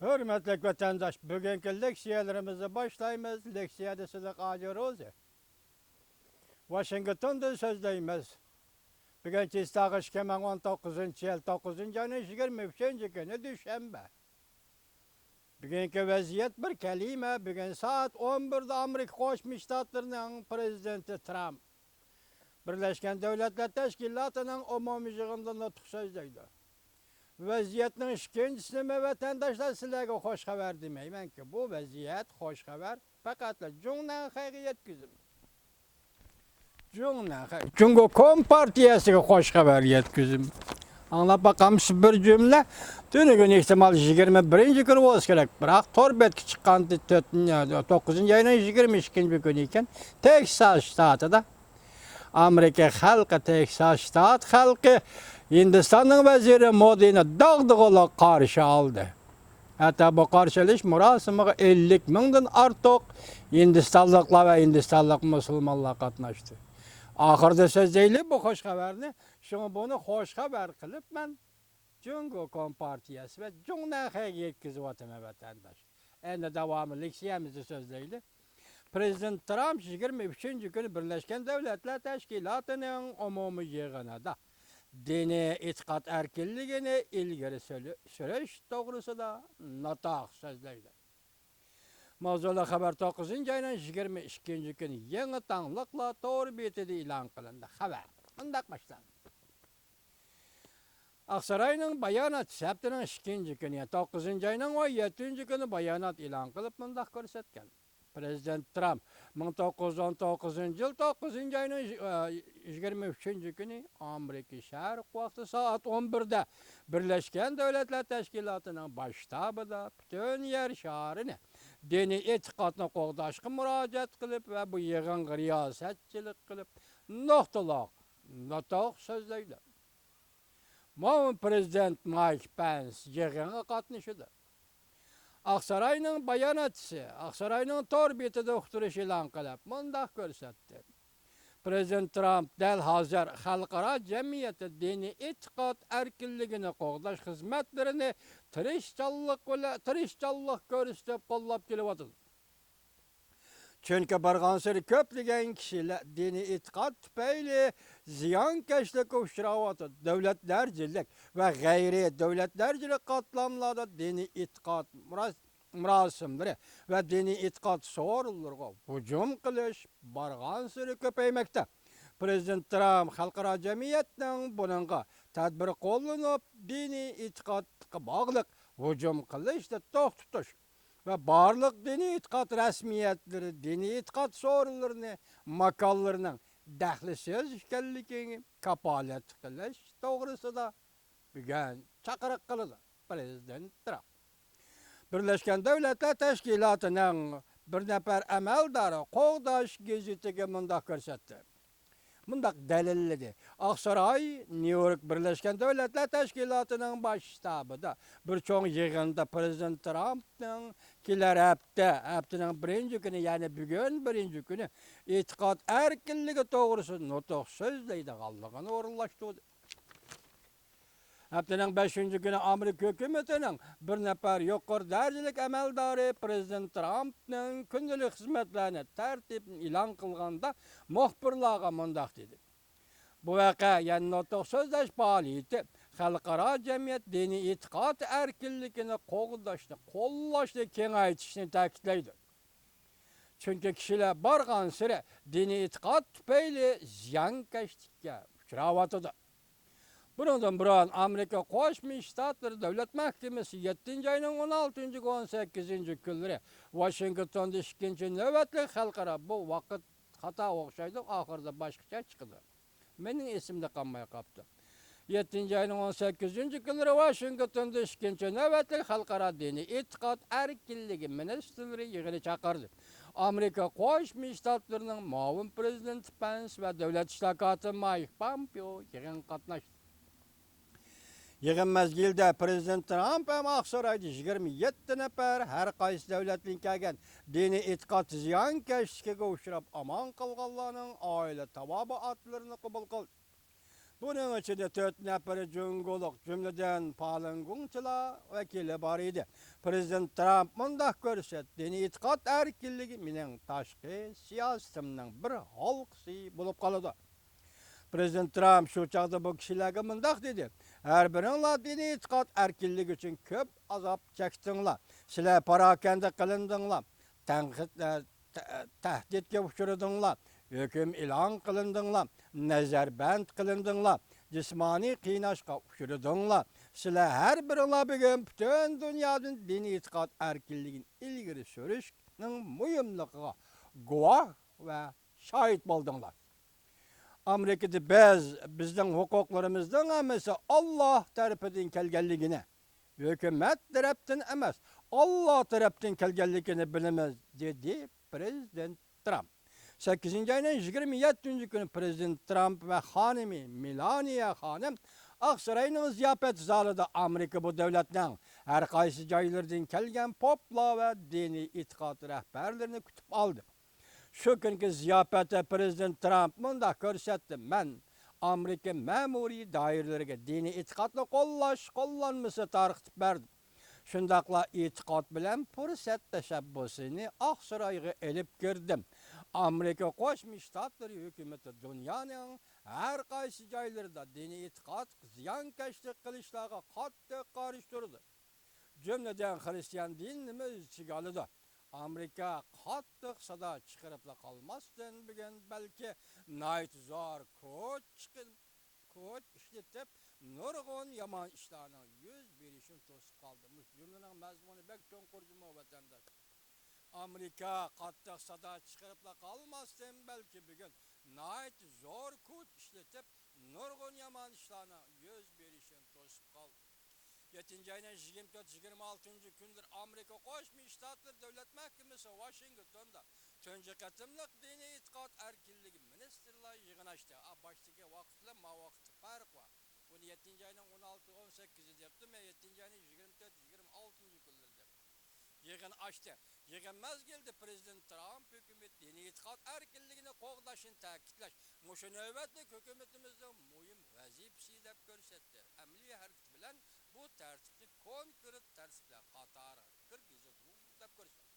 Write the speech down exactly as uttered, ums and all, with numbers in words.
ھۆرمەتلىك ۋەتەنداش، بۈگۈنكى لېكسىيەلىرىمىزنى باشلايمىز. لېكسىيەدە سىدىق ھاجى روزى. ۋاشىنگتوندىن سۆزلەيمىز. بۈگۈن چىستاغا ئىككى مىڭ ئون توققۇزىنچى يىل توققۇزىنچى ئاينىڭ يىگىرمە ئۈچىنچى كۈنى، دۈشەنبە. بۈگۈنكى ۋەزىيەت بىر كەلىمە. بۈگۈن سائەت ئون بىردە ئامېرىكا قوشما شتاتلىرىنىڭ پرېزىدېنتى ترامپ بىرلەشكەن دۆلەتلەر تەشكىلاتىنىڭ ئومۇمىي يىغىنىدا نۇتۇق سۆزلەيدۇ. ۋەزىيەتنىڭ ئىككىنچىسى نېمە، ۋەتەنداشلار؟ سىلەرگە خوش خەۋەر دېمەيمەنكى، بۇ ۋەزىيەت خوش خەۋەر پەقەتلا جۇڭنەنخەيگە يەتكۈزۈم. جۇڭنەنخەي، جۇڭگو كومپارتىيەسىگە خوش خەۋەر يەتكۈزۈم. ئاڭلاپ باقامسىز بىر جۈملە؟ تۈنۈگۈن ئېھتىمال يىگىرمە بىرىنچى كۈنى بولسا كېرەك، بىراق تور بەتكە چىققاندا تۆتىنچى، توققۇزىنچى ئاينىڭ يىگىرمە ئىككىنچى كۈنى ئىكەن، تېكساس شتاتىدا ئامېرىكا خەلقى، تېكساس شتات خەلقى ھىندىستاننىڭ ۋەزىرى مودىنى داغدۇغىلىق قارشى ئالدى. ھەتتا بۇ قارشى ئېلىش مۇراسىمىغا ئەللىك مىڭدىن ئارتۇق ھىندىستانلىقلار ۋە ھىندىستانلىق مۇسۇلمانلار قاتناشتى. ئاخىرىدا سۆزلەيلى بۇ خوش خەۋەرنى. شۇڭا بۇنى خوش خەۋەر قىلىپ مەن جۇڭگو كومپارتىيەسى ۋە جۇڭنەنخەيگە يەتكۈزۈۋاتىمەن، ۋەتەنداش. ئەمدى داۋامى لېكسىيەمىزدە سۆزلەيلى. پرېزىدېنت ترامپ يىگىرمە ئۈچىنچى كۈنى بىرلەشكەن دۆلەتلەر تەشكىلاتىنىڭ ئومۇمىي يىغىنىدا دىنىي ئېتىقاد ئەركىنلىكىنى ئىلگىرى سۈرۈ-، سۈرۈش توغرىسىدا ناتاق سۆزلەيدۇ. ماۋزۇلۇق خەۋەر توققۇزىنچى ئاينىڭ يىگىرمە ئىككىنچى كۈنى يېڭى تاڭلىقلار تور بېتىدە ئېلان قىلىندى. خەۋەر مۇنداق باشلاندى. ئاقساراينىڭ باياناتچىسى ھەپتىنىڭ ئىككىنچى كۈنى، يەنى توققۇزىنچى ئاينىڭ ئون يەتتىنچى كۈنى بايانات ئېلان قىلىپ مۇنداق كۆرسەتكەن. پرېزىدېنت ترامپ مىڭ توققۇز يۈز ئون توققۇزىنچى يىل توققۇزىنچى ئاينىڭ يىگىرمە ئۈچىنچى كۈنى ئامېرىكا شەرق ۋاقتى سائەت ئون بىردە بىرلەشكەن دۆلەتلەر تەشكىلاتىنىڭ باش شتابىدا پۈتۈن يەر شارىنى دىنىي ئېتىقادنى قوغداشقا مۇراجىئەت قىلىپ ۋە بۇ يىغىنغا رىياسەتچىلىك قىلىپ نۇقتىلىق نۇتۇق سۆزلەيدۇ. مۇئاۋىن پرېزىدېنت مايك پەنس يىغىنغا قاتنىشىدۇ. ئاقساراينىڭ باياناتچىسى ئاقساراينىڭ تور بېتىدە ئۇقتۇرۇش ئېلان قىلىپ مۇنداق كۆرسەتتى. پرېزىدېنت ترامپ دەل ھازىر خەلقئارا جەمئىيەتتە دىنىي ئېتىقاد ئەركىنلىكىنى قوغداش خىزمەتلىرىنى تىرىشچانلىق بىلەن، تىرىشچانلىق كۆرسىتىپ قوللاپ كېلىۋاتىدۇ. چۈنكى بارغانسېرى كۆپلىگەن كىشىلەر دىنىي ئېتىقاد تۈپەيلى زىيانكەشلىككە ئۇچراۋاتىدۇ. دۆلەت دەرىجىلىك ۋە غەيرىي دۆلەت دەرىجىلىك قاتلاملاردا دىنىي ئېتىقاد مۇرا-، مۇراسىملىرى ۋە دىنىي ئېتىقاد سورۇنلىرىغا ھۇجۇم قىلىش بارغانسېرى كۆپەيمەكتە. پرېزىدېنت ترامپ خەلقئارا جەمئىيەتنىڭ بۇنىڭغا تەدبىر قوللىنىپ، دىنىي ئېتىقادقا باغلىق ھۇجۇم قىلىشنى توختىتىش ۋە بارلىق دىنىي ئېتىقاد رەسمىيەتلىرى، دىنىي ئېتىقاد سورۇنلىرىنى ماكانلىرىنىڭ دەخلىسىز ئىكەنلىكىگە كاپالەت قىلىش توغرىسىدا بۈگۈن چاقىرىق قىلىدۇ پرېزىدېنت ترامپ. بىرلەشكەن دۆلەتلەر تەشكىلاتىنىڭ بىر نەپەر ئەمەلدارى قوغداش گېزىتىگە مۇنداق كۆرسەتتى. مۇنداق دەلىللىدى. ئاقساراي، نيۇ يورك بىرلەشكەن دۆلەتلەر تەشكىلاتىنىڭ باش شتابىدا بىر چوڭ يىغىندا پرېزىدېنت ترامپنىڭ كېلەر ھەپتە، ھەپتىنىڭ بىرىنچى كۈنى، يەنى بۈگۈن بىرىنچى كۈنى ئېتىقاد ئەركىنلىكى توغرىسىدا نۇتۇق سۆزلەيدىغانلىقىنى ئورۇنلاشتۇردى. ھەپتىنىڭ بەشىنچى كۈنى ئامېرىكا ھۆكۈمىتىنىڭ بىر نەپەر يۇقىرى دەرىجىلىك ئەمەلدارى پرېزىدېنت ترامپنىڭ كۈندىلىك خىزمەتلەرنى تەرتىپىنى ئېلان قىلغاندا مۇخبىرلارغا مۇنداق دېدى. بۇ ۋەقە، يەنى نۇتۇق سۆزلەش پائالىيىتى خەلقئارا جەمئىيەت دىنىي ئېتىقاد ئەركىنلىكىنى قوغداشنى، قوللاشنى كېڭەيتىشنى تەكىتلەيدۇ. چۈنكى كىشىلەر بارغانسېرى دىنىي ئېتىقاد تۈپەيلى زىيانكەشلىككە ئۇچراۋاتىدۇ. بۇنىڭدىن بۇرۇن ئامېرىكا قوشما شتاتلىرى دۆلەت مەھكىمىسى يەتتىنچى ئاينىڭ ئون ئالتىنچى، ئون سەككىزىنچى كۈنلىرى ۋاشىنگتوندا ئىككىنچى نۆۋەتلىك خەلقئارا، بۇ ۋاقىت خاتا ئوخشايدۇ، ئاخىرىدا باشقىچە چىقىدۇ. مېنىڭ ئېسىمدە قالماي قاپتۇ. يەتتىنچى ئاينىڭ ئون سەككىزىنچى كۈنلىرى ۋاشىنگتوندا ئىككىنچى نۆۋەتلىك خەلقئارا دىنىي ئېتىقاد ئەركىنلىكى مىنىستىرلىرى يىغىنى چاقىردى. ئامېرىكا قوشما شتاتلىرىنىڭ مۇئاۋىن پرېزىدېنتى پەنس ۋە دۆلەت ئىشلار كاتىپى مايك پامپېئو يىغىنغا قاتناشتى. يىغىن مەزگىلىدە پرېزىدېنت ترامپ ھەم ئاقسارايدا يىگىرمە يەتتە نەپەر ھەر قايسى دۆلەتتىن كەلگەن دىنىي ئېتىقاد زىيانكەشلىكىگە ئۇچراپ ئامان قالغانلارنىڭ ئائىلە تاۋابىئاتلىرىنى قوبۇل قىلدى. بۇنىڭ ئىچىدە تۆت نەپەر جۇڭگولۇق، جۈملىدىن پالىڭگۇڭچىلار ۋەكىلى بار ئىدى. پىرېزىدېنت ترامپ مۇنداق كۆرسەتتى، دىنىي ئېتىقاد ئەركىنلىكى مېنىڭ تاشقى سىياسىتىمنىڭ بىر ھالقىسى بولۇپ قالىدۇ. پىرېزىدېنت ترامپ شۇ چاغدا بۇ كىشىلەرگە مۇنداق دېدى، ھەر بىرىڭلار دىنىي ئېتىقاد ئەركىنلىكى ئۈچۈن كۆپ ئازاب چەكتىڭلار. سىلەر پاراكەندە قىلىندىڭلار. تەنقىد، تە-، تەھدىتكە ئۇچرىدىڭلار، ھۆكۈم ئېلان قىلىندىڭلار، نەزەربەند قىلىندىڭلار، جىسمانىي قىيناشقا ئۇچرىدىڭلار. سىلەر ھەر بىرىڭلار بۈگۈن پۈتۈن دۇنيادىن دىنىي ئېتىقاد ئەركىنلىكىنى ئىلگىرى سۈرۈشنىڭ مۇھىملىقىغا گۇۋاھ ۋە شاھىت بولدۇڭلار. ئامېرىكىدا بىز، بىزنىڭ ھوقۇقلىرىمىزنىڭ ھەممىسى ئاللاھ تەرىپىدىن كەلگەنلىكىنى، ھۆكۈمەت تەرەپتىن ئەمەس، ئاللاھ تەرەپتىن كەلگەنلىكىنى بىلىمىز، دېدى پىرېزىدېنت ترامپ. سەككىزىنچى ئاينىڭ يىگىرمە يەتتىنچى كۈنى پىرېزىدېنت ترامپ ۋە خانىمى مېلانىيە خانىم ئاقساراينىڭ زىياپەت زالىدا ئامېرىكا بۇ دۆلەتنىڭ ھەر قايسى جايلىرىدىن كەلگەن پوپلار ۋە دىنىي ئېتىقاد رەھبەرلىرىنى كۈتۈپ ئالدى. شۇ كۈنكى زىياپەتتە پىرېزىدېنت ترامپ مۇنداق كۆرسەتتى، مەن ئامېرىكا مەمۇرىي دائىرىلىرىگە دىنىي ئېتىقادنى قوللاش قوللانمىسى تارقىتىپ بەردىم. شۇنداقلا ئېتىقاد بىلەن پۇرسەت تەشەببۇسىنى ئاقسارايغا ئېلىپ كىردىم. ئامېرىكا قوشما شتاتلىرى ھۆكۈمىتى دۇنيانىڭ ھەر قايسى جايلىرىدا دىنىي ئېتىقادقا زىيانكەشلىك قىلىشلارغا قاتتىق قارشى تۇرىدۇ. جۈملىدىن خىرىستىيان دىنىنىمۇ ئۆز ئىچىگە ئالىدۇ. ئامېرىكا قاتتىق سادا چىقىرىپلا قالماستىن، بۈگۈن بەلكى ناھايىتى زور كۈچ چىقىپ، كۈچ ئىشلىتىپ، نۇرغۇن يامان ئىشلارنىڭ يۈز بېرىشىنى توسۇپ قالدى. مۇشۇ جۈملىنىڭ مەزمۇنى بەك چوڭقۇر جۇمۇ، ۋەتەنداشلار. ئامېرىكا قاتتىق سادا چىقىرىپلا قالماستىن، بەلكى بۈگۈن ناھايىتى زور كۈچ ئىشلىتىپ، نۇرغۇن يامان ئىشلارنىڭ يۈز بېرىشىنى توسۇپ قالدى. يەتتىنچى ئاينىڭ يىگىرمە تۆت، يىگىرمە ئالتىنچى كۈنلىرى ئامېرىكا قوشما شتاتلىرى دۆلەت مەھكىمىسى ۋاشىنگتوندا تۇنجى قېتىملىق دىنىي ئېتىقاد ئەركىنلىكى مىنىستىرلار يىغىنى ئاچتى. ئا، باشتىكى ۋاقىت بىلەن ما ۋاقىتتا پەرق بار. ئۇنى يەتتىنچى ئاينىڭ ئون ئالتە، ئون سەككىزى دەپتۇ، مەن يەتتىنچى ئاينىڭ يىگىرمە تۆت، يىگىرمە ئالتىنچى كۈنلىرى دەپتۇ. يىغىن ئاچتى. يىغىن مەزگىلىدە پىرېزىدېنت ترامپ ھۆكۈمىتى دىنىي ئېتىقاد ئەركىنلىكىنى قوغداشنى تەكىتلەش، مۇشۇ نۆۋەتلىك ھۆكۈمىتىمىزنىڭ مۇھىم ۋەزىپىسى دەپ كۆرسەتتى. ئەمەلىي ھەرىكىتى بىلەن بۇ تەرتىپنى كونكرېت تەرتىپ بىلەن قاتارىغا كىرگۈزىدۇ دەپ كۆرسەتتى.